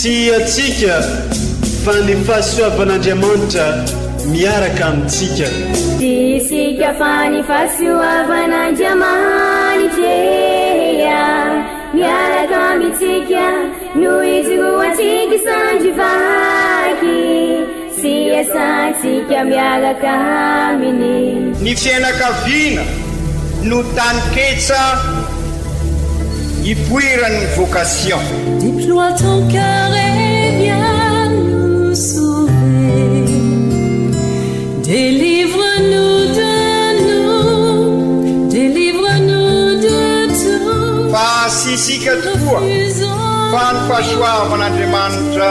Tsy antsika fa ny fahasoavan'Andriamanitra miaraka amintsika. Tsy isika fa ny fahasoavan'Andriamanitra miaraka amintsika no ijoroantsika sandry vaky sy iasantsika miaraka aminy. Ny fianakaviana no taninketsa ipoiran'ny vocation. Déploie ton cœur et viens nous sauver. Délivre-nous de nous, délivre-nous de tout. Fa tsy isika tokoa fa ny fahasoavan'Andriamanitra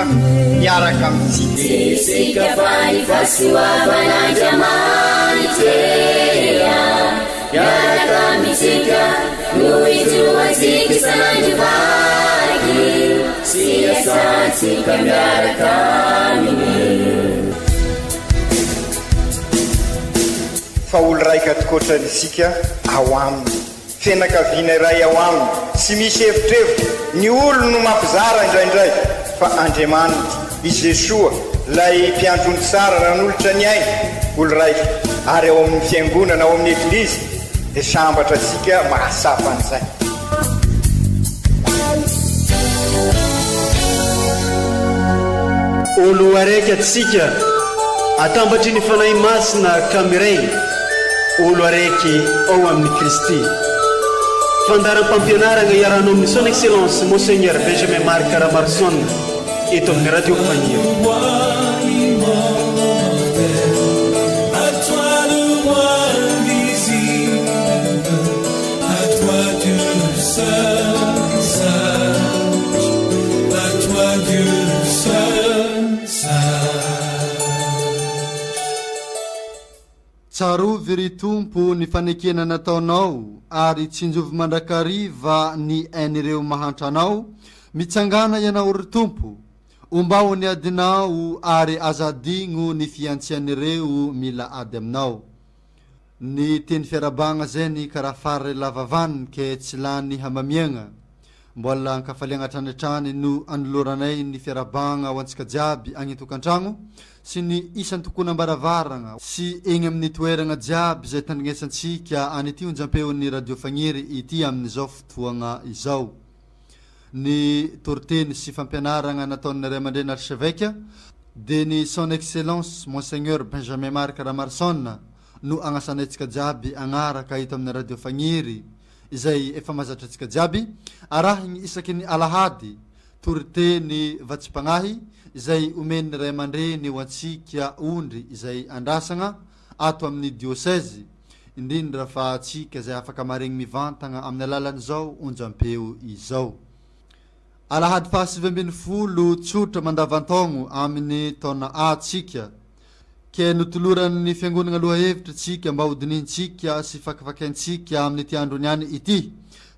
miaraka amintsika. Tsy isika fa ny fahasoavan'Andriamanitra miaraka amintsika no ijoroantsika isan'andro vaky sy iasantsika miaraka aminy. Fa olo raika tokoatrany isika ao aminy. Fianakaviana iray ao aminy, tsy misy evitrevitra, ny olony no mampizara indraindray, fa Andriamanitra, i Jesoa, ilay mpiandry ondry tsara nanolotra ny ainy, olo raika, ary ao amin'ny Fiangonana, ao amin'ny Eglizy, dia sambatra isika mahatsapa an'izay. Olo araiky atsika, atambatry ny Fanahy Masina ka miray, olo araiky ao amin'i Kristy. Fandaharam-pampianaragna iarahanao amin'ny Son Excellence Monseigneur Benjamin Marc Ramaroson eto amin'ny Radio Faniry. Tsarovy, ry Tompo, ny fanekena nataonao, ary tsinjovy mandrakariva ny ain'ireo mahantra anao. Mitsangàna ianao, ry Tompo, ombao ny adinao, ary aza adino ny fihantsian'ireo mila ady aminao. Ny teny fiarabagna zegny karaha fary lava vaniny ke tsy lany hamamiagna. Mbola ankafaliagna hatrany hatrany no anoloranay ny fiarabagna ho antsika jiaby agny an-tokantragno sy ny isan-tokonam-baravaragna sy egny amin'ny toeragna jiaby izay tandrignesantsika an'ity onjam-peon'ny Radio Fagniry ity amin'izao fotoagna izao. Ny toriteny sy fampianaragna nataon'ny Ray aman-dreny Archevêque dia ny Son Excellence Monseigneur Benjamin Marc Ramarson no agnasanay-tsika jiaby agnaraka eto amin'ny Radio Fagniry izay efa mahazatra antsika jiaby arahigny isaky ny alahady toriteny vatsim-pagnahy izay omen'ny Ray aman-dreny ho antsika ondry izay andrasagna ato amin'ny diosèzy indrindra fa antsika izay afaka maregny mivantagna amin'ny alalan'izao onjam-peo izao. Alahady faha 19 tsotra mandavan-taogno amin'ny taona A tsika, ke notoloran'ny Fiangonagna lohahevitra tsika mba hodinihintsika sy fakafakaintsika amin'ity androny ihany ity,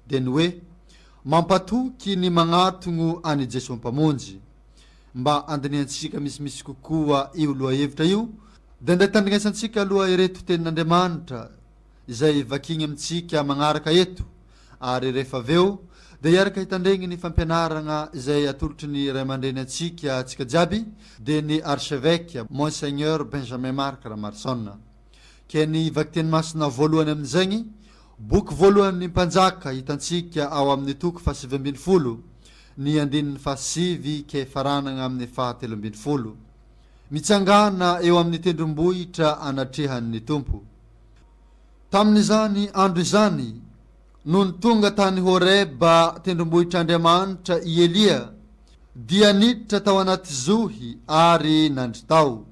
dia ny hoe, Mampatoky ny magnatogno an'i Jesoa Mpamonjy. Mba handinihantsika misimisy kokoa io lohahevitra io, dia ndeha tandrignesantsika aloha ireto tenin'Andriamanitra izay vakiagny amintsika magnaraka eto, ary rehefa avy eo dia hiaraka hitandregny ny fampianaragna izay atolotry ny ray aman-dreny antsika antsika jiaby, dia ny Archevêque Monseigneur Benjamin Marc Ramarson. Ke ny vakiteny masina voalohany amin'izegny, boky voalohan'ny Mpanjaka hitantsika ao amin'ny toko faha-19, ny andininy fahasivy ke faranagna amin'ny faha-13. Mitsangàna eo amin'ny tendrombohitra anatrehan'ny Tompo. Tamin'izany andro izany, nony tonga tany Horeba tendrombohitr'Andriamanitra i Elia, dia niditra tao anaty zohy ary nandry tao.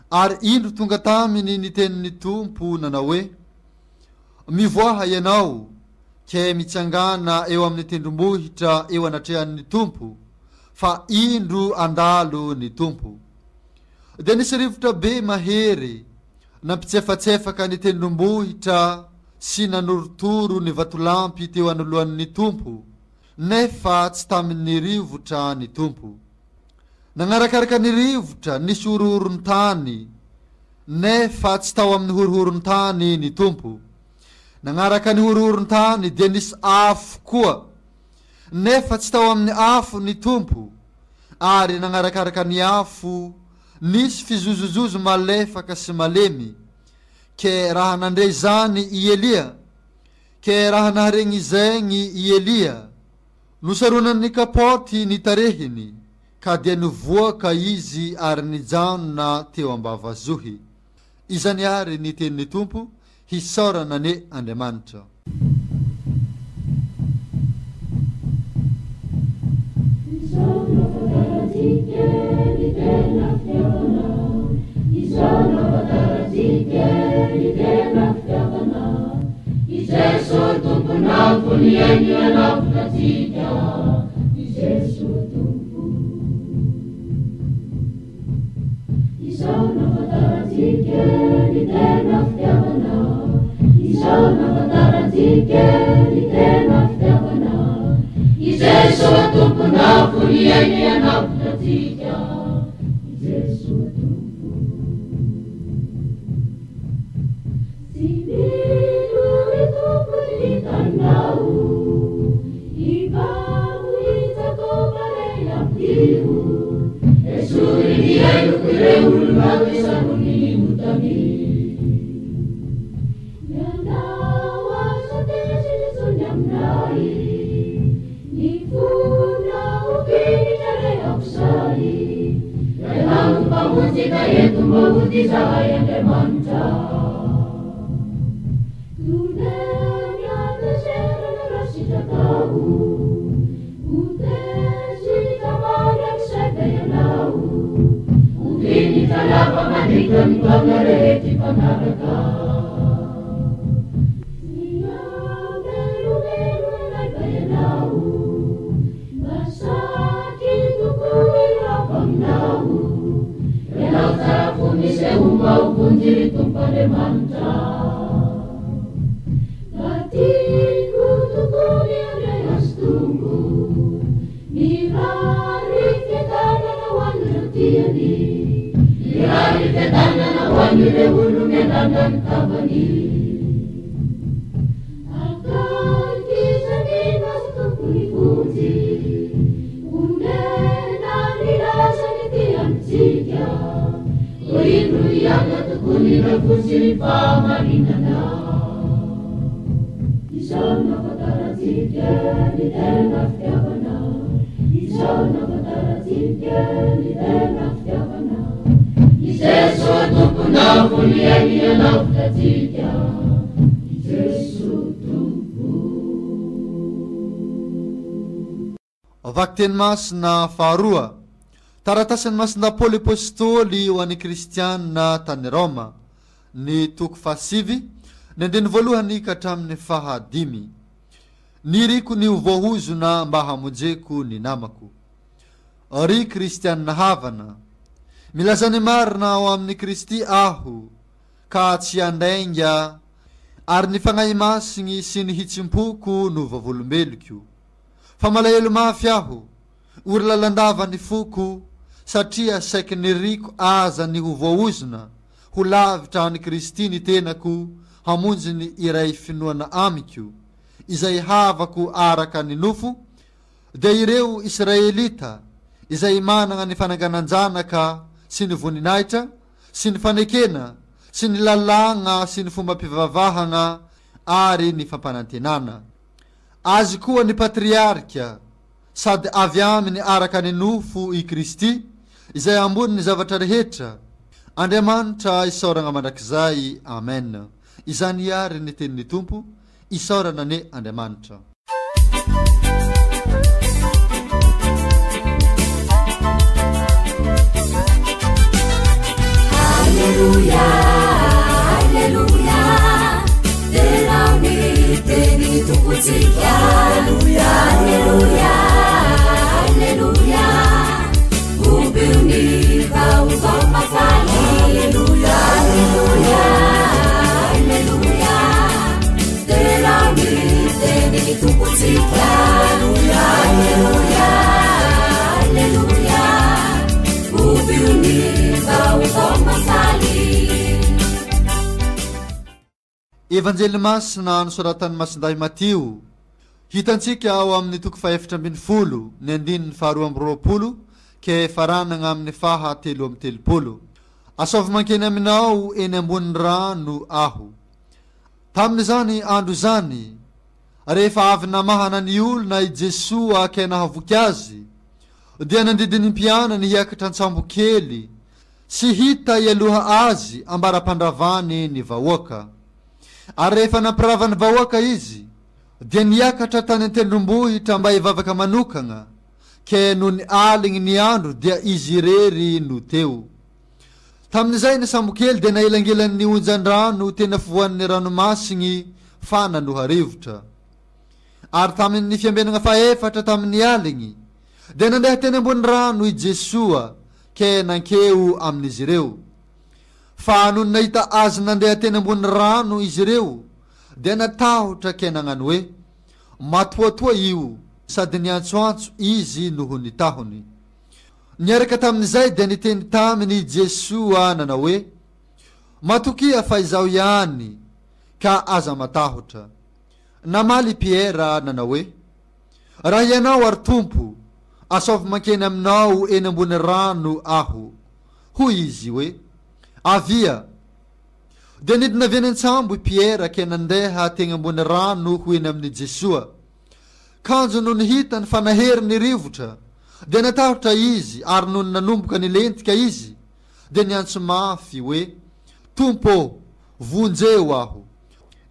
Ary indro tonga taminy ny tenin'ny Tompo nanao hoe, Mivoaha ianao, ke mitsangàna eo amin'ny tendrombohitra eo anatrehan'ny Tompo, fa indro andalo ny Tompo. Dia nisy rivotra be mahery nampitsefatsefaka ny tendrombohitra sy nanorotoro ny vatolampy teo anoloan'ny Tompo, nefa tsy tamin'ny rivotra ny Tompo. Nagnarakaraka ny rivotra nisy horohoron-tany, nefa tsy tao amin'ny horohoron-tany ny Tompo. Nagnaraka ny horohoron-tany dia nisy afo koa, nefa tsy tao amin'ny afo ny Tompo. ary nagnarakaraka ny afo nisy fizozozozo malefaka sy malemy. Ke raha nandre izany i Elia, ke raha naharegny izegny i Elia, nosaronan'ny kapaoty ny tarehiny, ka dia nivoaka izy ary nijanona teo ambavazohy. Izany àry ny tenin'ny Tompo, hisaorana anie Andriamanitra. Izao no ahafantarantsika ny tena fitiavana, Izao no ahafantarantsika ny tena fitiavana, I Jeso Tomponao fony ainy hanavotra antsika, I Jeso Tompo. Izao no ahafantarantsika ny tena fitiavana, Izao no ahafantarantsika ny tena fitiavana, I Jesoa Tomponao fony ainy hanavotra antsika, I Jesoa Tompo. Tsy mino ny Tompo ny taninao, Ibabo i Jakoba re ampio. Esory ny heloko ireo olonao isaromy ny otany. Ianao aza tezitra intsony aminay, Ny fonao finitra re aok'izay. Ianao no Mpamonjy ka eto mba hody izahay Andriamanitra. Toneny hatezerana raha sitrakao, Ho tezitra mandrakizay ve ianao? Ho vinitra lava mandritra ny taona rehetra hifanaraka. Miamelomelo anay va ianao? Mba satry tokoa irako aminao. Ianao tsara fo miseho mba ho vonjy ry Tompo Andriamanitra. Mba tiako tokoa ny handray azy Tompo. Mirary fiadanana ho an'ireo tiany. Mirary fiadanana ho an'ireo olo-miandrandra ny tavany. Akaiky izany maso Tompo ny vonjy. Onena ny lazany ety amintsika. O indro hiala tokoa ny ravo sy ny fahamarinana. Izao no ahafantarantsika ny tena fitiavana. Izao no ahafantarantsika ny tena fitiavana. I Jesoa Tomponao fony ainy hanavotra antsika. I Jesoa Tompo. Vakiteny masina faharoa, Taratasin'i Masindahy Paoly Apostoly ho an'ny Kristiana tany Roma, ny toko fahasivy, ny andininy voalohany ka hatramin'ny fahadimy. Niriko ny ho voahozona mba hamonjeko ny namako. Ry Kristiana havana, milaza ny marina ao amin'i Kristy aho, ka tsy handainga, ary ny Fagnahy Masigny sy ny hitsimpoko no vavolombeloko. Fa malahelo mafy aho, ory lalandava ny foko, satria saiky niriko aza ny ho voaozona ho lavitra an'i Kristy ny tenako hamonjy ny iray finoana amiko, izay havako araka ny nofo, dia ireo Israelita izay manana ny fananganan-janaka sy ny voninahitra sy ny fanekena sy ny lalàgna sy ny fombam-pivavahagna ary ny fampanantenana. Azy koa ny patriarika, sady avy aminy araka ny nofo i Kristy, izay ambonin'ny zavatra rehetra. Andriamanitra isaoragna mandrakizay. Amen. Izany àry ny tenin'ny Tompo, isaorana anie Andriamanitra. Aleloia, aleloia, derao ny teny Tompontsika. Aleloia, aleloia, aleloia, ombio ny vaovao mahafaly. Aleloia, aleloia, aleloia, derao ny teny Tompontsika. Aleloia, aleloia, aleloia, ombio ny vaovao mahafaly. Evanjely masina nosoratan'i Masindahy Matio. Hitantsika ao amin'ny toko fahefatra ambin'ny folo, ny andininy faharoa amby roapolo Ke faranagna amin'ny faha 33. Asaovy mankeny aminao eny ambony rano aho. Tamin'izany andro izany, rehefa avy namahana ny olona i Jesoa ke nahavoky azy, dia nandidy ny mpianany hiakatra an-tsambo kely sy hita hialoha azy ambara-pandravany ny vahoaka. Ary rehefa nampirava ny vahoaka izy, dia niakatra tany an-tendrombohitra mba hivavaka manokagna, ke nony aligny ny andro dia izy irery no teo. Tamin'izay ny sambokely dia naelangelan'ny onjan-drano teny afovoan'ny ranomasigny fa nanoha rivotra. Ary tamin'ny fiambenagna fahefatra tamin'ny aligny, dia nandeha teny ambony rano i Jesoa ke nankeo amin'izy ireo. Fa nony nahita Azy nandeha teny ambony rano izy ireo, dia natahotra ke nagnano hoe, Matoatoa io, sady niantsoantso izy noho ny tahony. Niaraka tamin'izay dia niteny taminy i Jesoa nanao hoe, Matokia fa Izaho ihany, ka aza matahotra. Namaly i Piera nanao hoe, Raha Ianao ary Tompo, asaovy mankeny aminao eny ambony rano aho. Hoy Izy hoe, Avia! Dia nidina avy eny an-tsambo i Piera ka nandeha teny ambony rano ho eny amin'i Jesoa. Kanjo nony hitany fa nahery ny rivotra, dia natahotra izy, ary nony nanomboka nilentika izy, dia niantso mafy hoe, Tompo ô, vonjeo aho!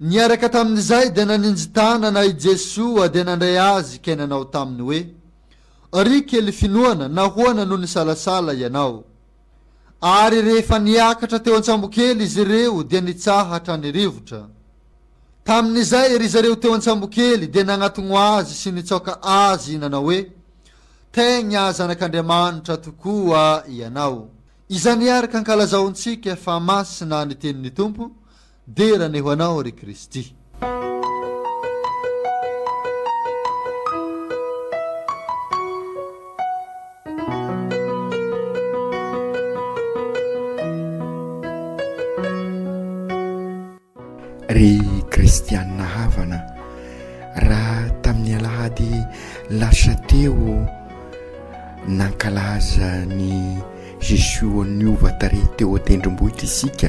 Niaraka tamin'izay dia naninji-tanana i Jesoa dia nandray azy ka nanao taminy hoe, Ry kely finoana, nahoana no nisalasala ianao? Ary rehefa niakatra teo an-tsambokely izy ireo dia nitsahatra ny rivotra. Tamin'izay ry zareo teo an-tsambokely dia nagnatogno azy sy nitsaoka azy nanao hoe, Tegna Zanak'Andriamanitra tokoa ianao. Izany ary ka ankalazaontsika fa masina ny tenin'ny Tompo, dera anie ho anao ry Kristy. Ry kristianina havana, raha tamin'ny alahady lasa teo nankalaza ny Jesoa niova tarehy teo an-tendrombohitra isika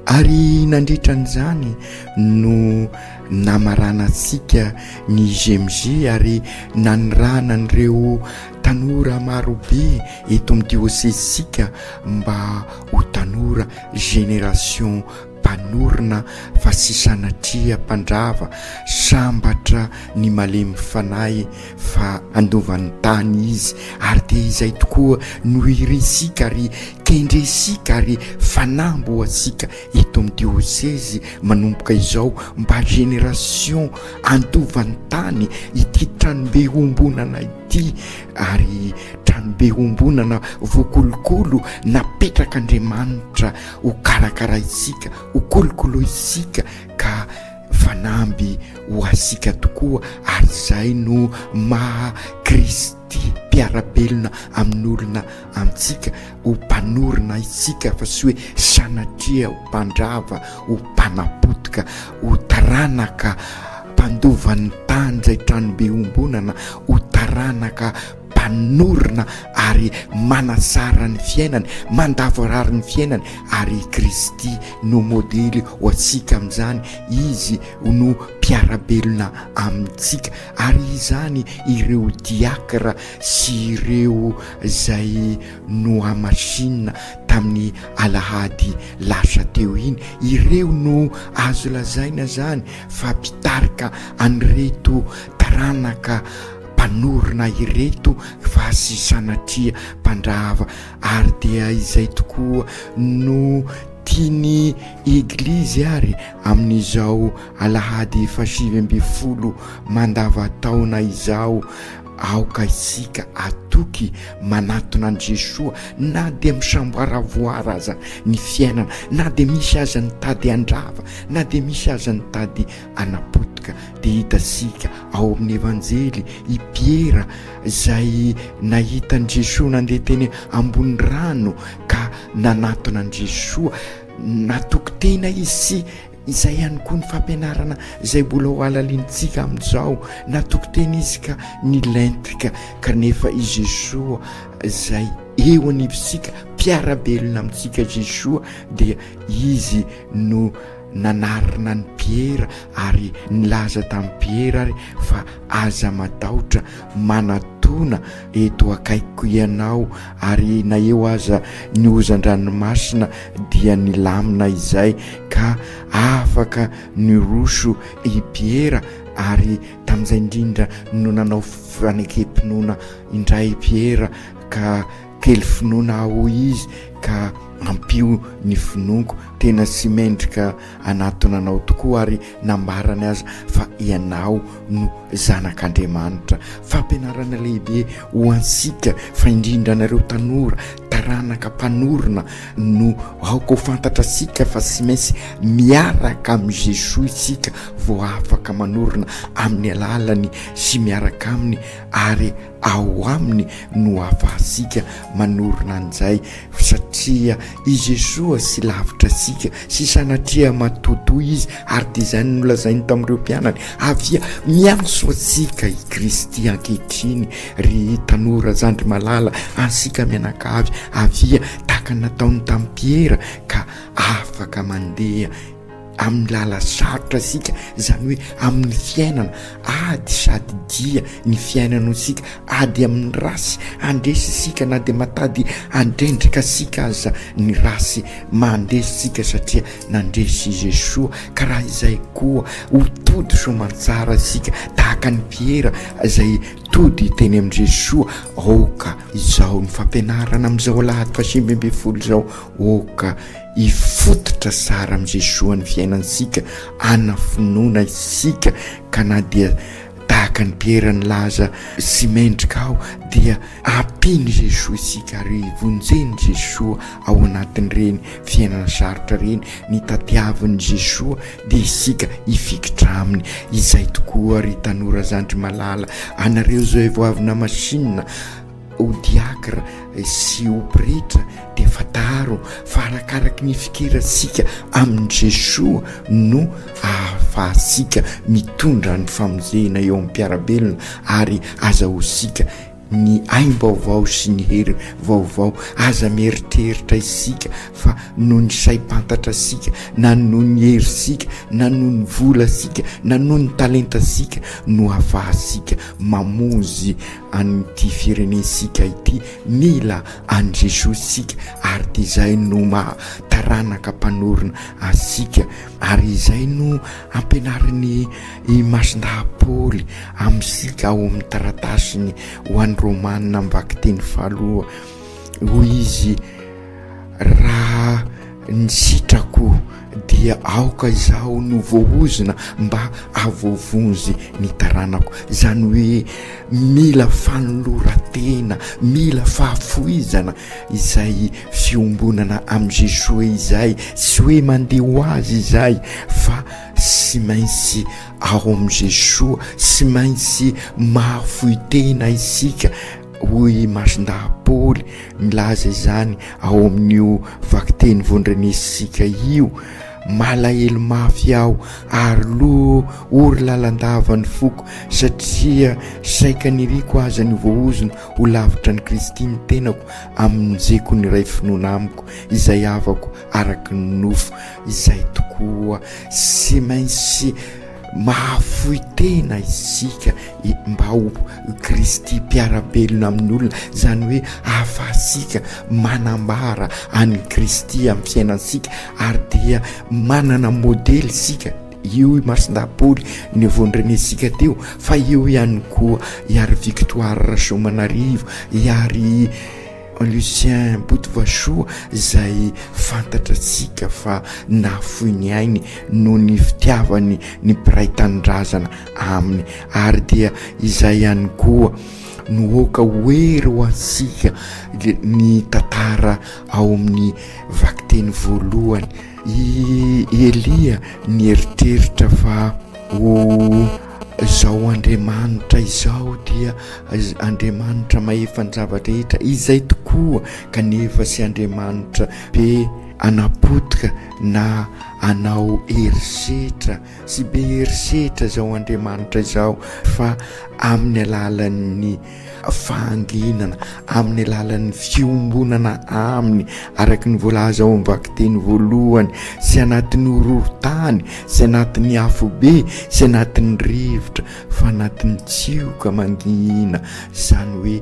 ary nandritra an'izany no namaranantsika ny GMG ary nanirahana an'ireo tanora marobe eto amin'ny diosezintsika mba ho tanora génération mpanorina fa tsy sanatria mpandrava, sambatra ny malemy fanahy fa handova ny tany izy, ary dia izay tokoa no irintsika ary kendrentsika ary fanamby ho antsika eto amin'ny diosezy manomboka izao mba génération handova ny tany ity tranobe iombonana ity ary tranobe iombonana voakolokolo napetrak'Andriamanitra ho karakaraintsika, ho kolokolointsika ka fanamby ho antsika tokoa ary izay no maha Kristy mpiara-belona amin'olona amintsika, ho mpanorina isika fa tsy hoe sanatria ho mpandrava, ho mpanapotika, ho taranaka mpandova ny tany izay tranobe iombonana, ho taranaka mpanorina ary manatsara ny fiainany, mandavorary ny fiainany ary i Kristy no modely ho antsika amin'izany, Izy no mpiara-belona amintsika ary izany ireo diakra sy ireo izay nohamasinina tamin'ny alahady lasa teo iny, ireo no azo lazaina izany fa mpitarika an'ireto taranaka mpanorina ireto fa tsy sanatria mpandrava ary dia izay tokoa no tian'ny Eglizy ary amin'izao alahady fahasivy ambin'ny folo mandava-taona izao aoka isika atoky manatona an'i Jesoa na dia misamboaravoara aza ny fiainana na dia misy aza ny tady handrava na dia misy aza ny tady hanapotika dia hitantsika ao amin'ny Evanjely i Piera izay nahita an'i Jesoa nandeha teny ambony rano ka nanatona an'i Jesoa natoky tena izy sy. Izay ihany koa ny fampianarana izay mbola ho halalinintsika amin'izao. Natoky tena izy ka nilentika, kanefa i Jesoa izay eo anivontsika, mpiara-belona amintsika Jesoa, dia Izy no nanarina an'i Piera ary nilaza tamin'i Piera ary fa aza matahotra, manatona eto akaikiko ianao, ary na eo aza ny ozan-dranomasina dia nilamina izay ka afaka niroso i Piera, ary tamin'izay indrindra no nanao fanekem-pinoana indray i Piera ka Kely finoana aho hoy izy ka ampio ny finoako, tena tsy mendrika hanatona anao tokoa ary nambarany aza fa ianao no zanak'Andriamanitra. Fampianarana lehibe ho antsika fa indrindra anareo tanora, taranaka mpanorina no aoka ho fantatrasika fa tsy maintsy miaraka amin'i Jesoa isika vao afaka manorina amin'ny alalany sy miaraka aminy ary Ao aminy no ahafahantsika manorina an'izay satria i Jesoa tsy lavitra antsika, tsy sanatria matoatoa Izy ary dia izany no nolazainy tamin'ireo mpianany, avia miantso antsika i Kristy ankehitriny ry tanora zandry malala, antsika mianakavy, avia tahaka ny nataony tamin'i Piera ka afaka mandeha amin'ny lala sarotra isika, izany hoe amin'ny fiainana, ady sady dia ny fiainana isika, ady amin'ny rasy, handresy isika na dia matady handrendrika isika aza ny rasy, mandresy isika satria nandresy i Jesoa, ka raha izay koa ho tody soamantsara isika tahaka an'i Piera izay tody teny amin'i Jesoa, aoka izao ny fampianarana amin'izao alahady fahasivy ambinifolo izao, aoka Hifototra tsara amin'i Jesoa ny fiainantsika, ana finoana isika ka na dia tahaka an'i Piera nilaza tsy mendrika aho dia ampian'i Jesoa isika ary vonjen'i Jesoa ao anatin'ireny fiainana sarotra ireny, ny tadiavin'i Jesoa dia isika hifikitra aminy. Izay tokoa ry tanora zandry malala, anareo izay vao avy namasinina, ho diakra sy ho pretra dia fantaro fa arakaraky ny fikirantsika amin'i Jesoa no ahafahantsika mitondra ny famonjena eo amin'ny mpiara-belona ary azahoantsika ny aim-baovao sy ny hery vaovao. Aza mieritreritra isika fa noho ny saim-pantatra isika na noho ny herintsika na noho ny volantsika na noho ny talentantsika no ahafahantsika mamonjy an'ity firenentsika ity, mila an'i Jesoa isika ary dia izay no maha taranaka mpanorina antsika ary izay no ampianarin'i i Masindahy Paoly amintsika ao amin'ny taratasiny ho an'ny Romana amin'ny vakiteny faharoa, hoy izy raha ny sitrako dia aoka izaho no voahozona mba hahavoavonjy ny taranako. Izany hoe mila fanoloran-tena, mila fahafoizana izay fiombonana amin'i Jesoa izay. Tsy hoe mandeha ho azy izay fa tsy maintsy ao amin'i Jesoa, tsy maintsy mahafoy tena isika. Hoy i Masindahy Paoly milaza izany ao amin'io vakiteny vondrenesintsika io, Malahelo mafy aho ary lo ory lalandava ny foko, satria saika niriko aza ny voaozona ho lavitra an'i Kristy ny tenako hamonjeko ny iray finoana amiko, izay havako araka ny nofo. Izay tokoa tsy maintsy mahafoy tena isika mba ho Kristy mpiara-belona amin'ny olona, izany hoe ahafahantsika manambara an'i Kristy amin'ny fiainantsika ary dia manana modely isika. Io i Masindahy Paoly ny vao norenesintsika teo fa eo ihany koa i Ary Victoire Rasoamanarivo, i Ary Lucien Botovasoa izay fantatratsika fa nahafoy ny ainy noho ny fitiavany ny mpiray tanindrazana aminy ary dia izay ihany koa no aoka ho hery ho antsika ny tantara ao amin'ny vakiteny voalohany. I Elia nieritreritra fa ho izao Andriamanitra izao dia Andriamanitra mahefa ny zava-drehetra, izay tokoa, kanefa tsy Andriamanitra be. hanapotika na hanao herisetra sy be herisetra izao Andriamanitra izao fa amin'ny alalan'ny fahanginana, amin'ny alalan'ny fiombonana aminy araka ny voalaza ao amin'ny vakiteny voalohany, sy anatin'ny horohorontany, sy anatin'ny afobe, sy anatin'ny rivotra, fa anatin'ny tsioka mangina, izany hoe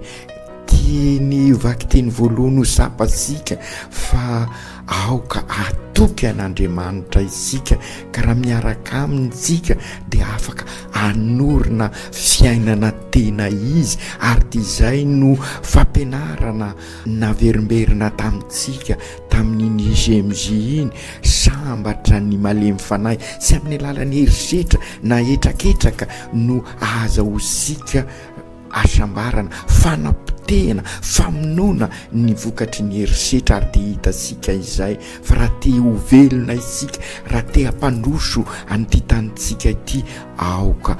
tiany vakiteny voalohany ho tsapantsika fa aoka hatoky an'Andriamanitra isika ka raha miaraka aminy isika dia afaka hanorina fiainana tena izy ary dia izay no fampianarana naverimberina tamintsika tamin'iny GMJ iny, sambatra ny malemy fanahy, tsy amin'ny alalan'ny herisetra na hetraketraka no ahazahoantsika hasambarana, fanapotehana, famonoana ny vokatry ny herisetra ary dia hitantsika izay fa raha te ho velona isika, raha te hampandroso an'ity tanintsika ity, aoka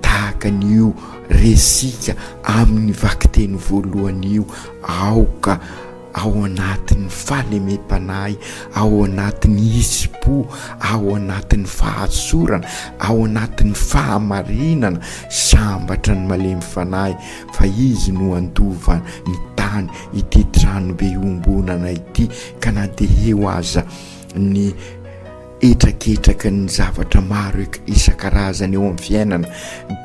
tahaka an'io resika amin'ny vakiteny voalohany io, aoka ao anatin'ny fahalemem-panahy, ao anatin'ny hitsim-po, ao anatin'ny fahatsorana, ao anatin'ny fahamarinana, sambatra ny malemy fanahy fa izy no handova ny tany, ity tranobe iombonana ity, ka na dia eo aza ny Hetraketraky ny zavatra maro isan-karazany eo amin'ny fiainana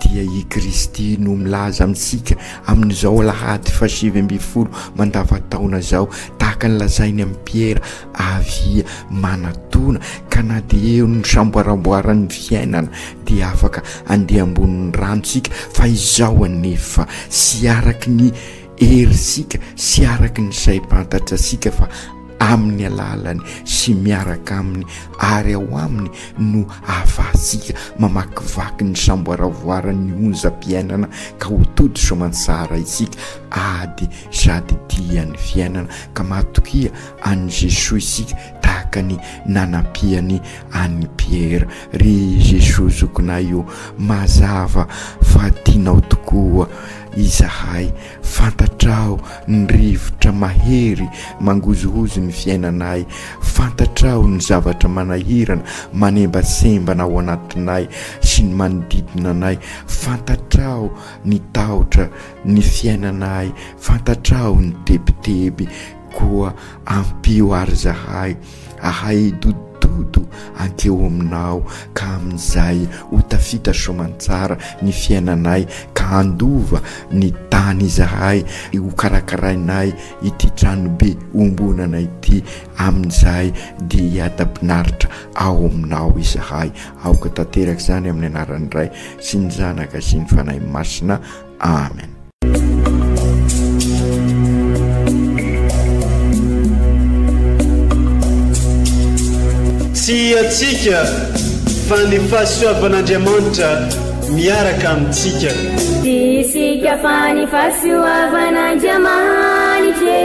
dia i Kristy no milaza amintsika amin'izao alahady fahasivy ambin'ny folo mandavantaona izao, tahaka ny lazainy amin'i Piera, avia manatona, ka na dia eo ny samboaramboaran'ny fiainana dia afaka andeha ambonin'ny rano isika, fa izao anefa sy araky ny herintsika sy araky ny saim-pantatra antsika fa amin'ny alalany sy miaraka aminy ary ao aminy no ahafahantsika mamakivaky ny samboaravoaran'ny onjam-piainana ka ho tody soamantsara isika ady sady dia ny fiainana ka matokia an'i Jesoa isika tahaka ny nanampiany an'i Piera. Ry Jesoa zokinay o, mazava fa tianao tokoa izahay. Fantatrao ny rivotra mahery mangozohozo ny fiainanay, fantatrao ny zavatra manahirana manembatsembana ao anatinay sy ny manodidina anay, fantatrao ny tahotra ny fiainanay, fantatrao ny tebiteby, koa ampio ary zahay ahay hidodododo ankeo aminao ka amin'izay ho tafita soamantsara ny fiainanay ka handova ny tany izahay ho karakarainay ity tranobe ombonana ity amin'izay dia hiadam-pinaritra ao aminao izahay. Aoka tanteraka izany amin'ny anaran'ny Ray sy ny Zanaka sy ny Fanahy Masina. Amen. Tsy antsika fa ny fahasoavan'Andriamanitra miaraka amintsika. Tsy isika fa ny fahasoavan'Andriamanitra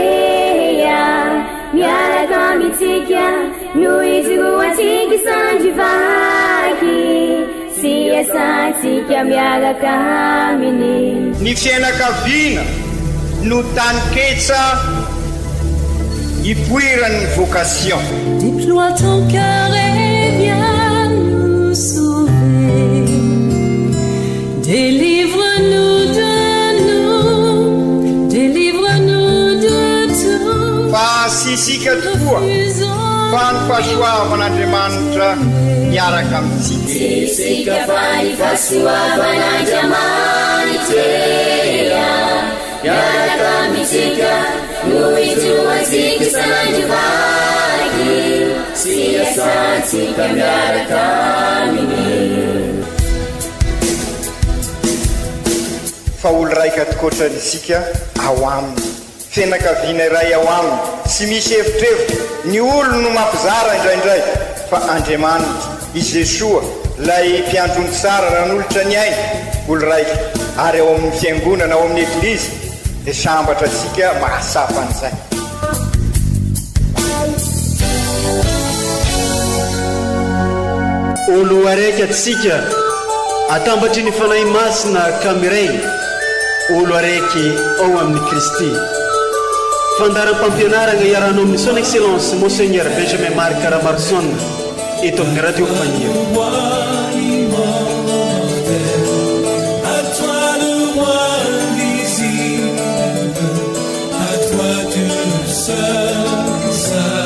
miaraka amintsika no ijoroantsika sandry vaky. Sy iasantsika miaraka aminy. Ny fiainakaviana no taninketsa ipoiran'ny vocation. Déploie ton cœur et viens nous sauver. Délivre-nous de nous, délivre-nous de tout. Fa tsy isika tokoa fa ny fahasoavan'Andriamanitra miaraka amintsika. Tsy isika fa ny fahasoavan'Andriamanitra miaraka amintsika no ijoroantsika isan'andro vaky sy iasantsika miaraka aminy. Fa olo raika tokoatra isika ao aminy. Fianakaviana iray ao aminy, tsy misy evitrevitra, ny olony no mampizara indraindray, fa Andriamanitra, i Jesoa, ilay mpiandry ondry tsara nanolotra ny ainy, olo raika, ary ao amin'ny Fiangonana, ao amin'ny Eglizy, dia sambatra antsika mahatsapa an'izay. Olo araiky atsika atambatry ny Fanahy Masina ka miray olo araiky ao amin'i Kristy. Fandaharam-pampianarana iarahanao amin'ny Son Excellence Monseigneur Benjamin Marc Ramaroson eto amin'ny Radio Faniry. À toi tout seul.